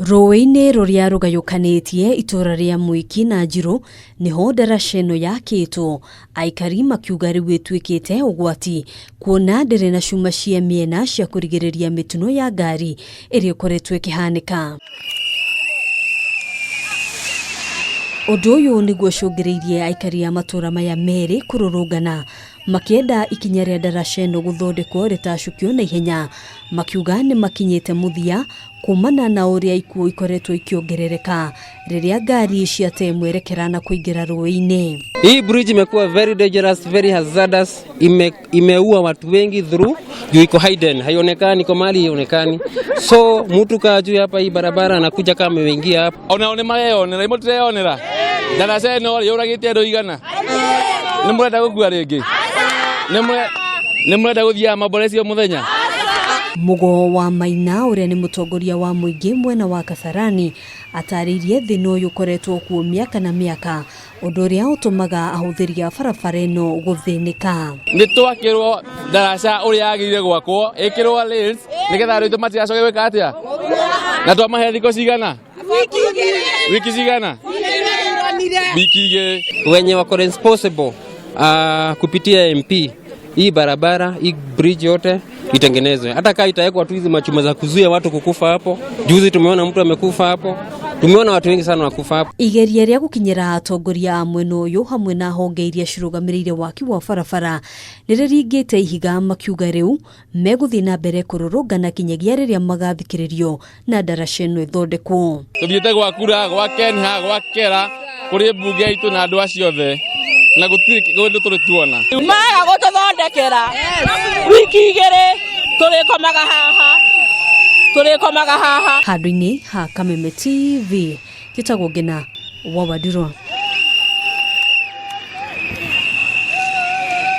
Rũĩ-inĩ rũrĩa rũgayũkanĩtie itũra rĩa Mwiki na Njirũ nĩho ndaraca ĩno yakĩtwo, aikari makiuga rĩu ĩtuĩkĩte ũgwati kuona ndĩrĩ na cuma cia mĩena cia kũrigĩrĩria mĩtino ya ngari ĩrĩa ĩkoretwo ĩkĩhanĩka. Ũndũ ũyũ nĩguo ũcũngĩrĩirie aikari a matũra maya merĩ kũrũrũngana makĩenda ikinya rĩa ndaraca ĩno gũthondekwo rĩtacũkio na ihenya, makiuga nĩ makinyĩte mũthia kumana na ũrĩa ikuũ ikoretwo ikĩongerereka rĩrĩa ngari ciate mwerekera na kũingĩra rũĩ-inĩ. Hii bridge imekuwa very dangerous, very hazardous, imeua watu wengi through juu iko hidden, haionekani, iko mahali haionekani. So mtu kaa juu hapa hii barabara anakuja kama ameingia hapa. Onao nĩ mareyonera, imwe tũreyonera ndaraca ĩno rĩ yũragĩte andũ igana. Nĩ mũrenda gũkua rĩngĩ? Nĩ mũrenda gũthiaga mamboreci o mũthenya? Mũgo wa Maina ũrĩa nĩ mũtongoria wa mũingĩ mwena wa Kasarani atarĩirie thĩna ũyũ ũkoretwo kuo mĩaka na mĩaka, ũndũ ũrĩa ũtũmaga ahũthĩri a barabara ĩno gũthĩnĩka. Nĩ twakĩrwo ndaraca ũrĩa yagĩrĩire gwakwo, ĩkĩrwo rails nĩgetha andũ aitũ matigacoke gwĩka atĩa? Na twamahe thikũ cigana? Wiki cigana? Wiki igĩrĩ. Wenye wako responsible kupitia MP, hii barabara, hii bridge yote itengenezwe, hata kaa itawekwa tu hizi machuma za kuzuia watu kukufa hapo. Juzi tumeona mtu amekufa hapo, tumeona watu wengi sana wakufa hapo. Igeria rĩa gũkinyĩra atongoria a mwena ũyũ hamwe na honge iria cirũgamĩrĩire waki wa barabara nĩ rĩringĩte ihiga, makiuga rĩu megũthiĩ na mbere kũrũrũngana kinyagia rĩrĩa magathikĩrĩrio na ndaraca ĩno ĩthondekwo. Tũthiĩte gwa kura, gwa Kenha, gwa Kera, kũrĩ mbunge itũ na andũ acio othe, na gũtirĩ kĩndũ tũrĩ tuona. Maga gũtũthondekera wiki igĩrĩ, tũrĩkomaga haha, tũrĩkomaga haha. Handũ-inĩ ha Kameme TV, njĩtagwo Ngina wa Wandirwa.